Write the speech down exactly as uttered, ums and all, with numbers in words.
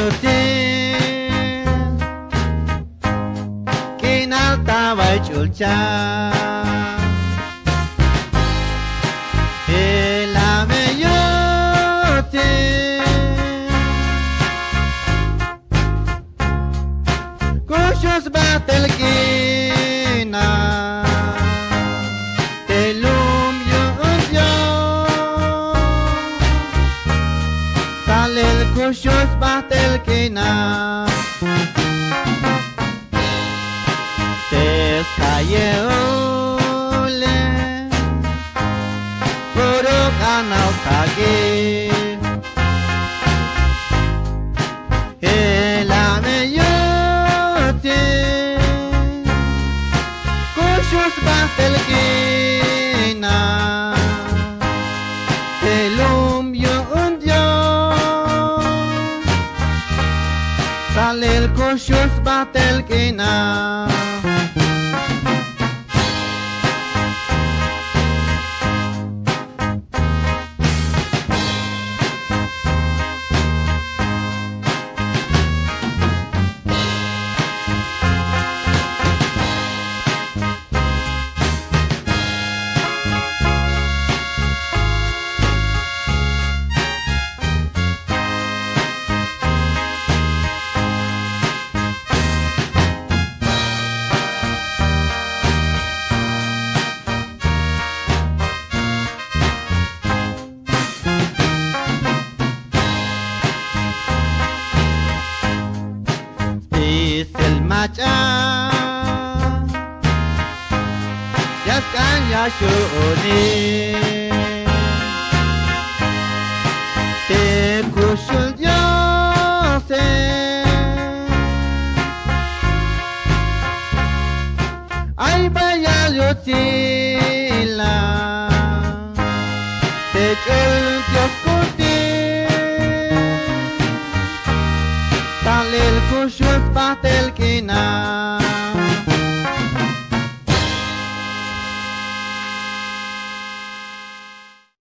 yutzil, k'inal ta bay ch'ulchan. Jila me yutzil, kuxul sba tel k'inal te lum yu'un Dios. Talel kuxul sba tel k'inal te skayel puro k'anal tak'in. Jila me yutzil, kuxul sba tel k'inal te lum yu'un Dios. Talel kuxul sba tel k'inal. Spisil mach'a ya sk'an ya xu'unix te kuxul Diose. Ay bayal yutzila te ch'u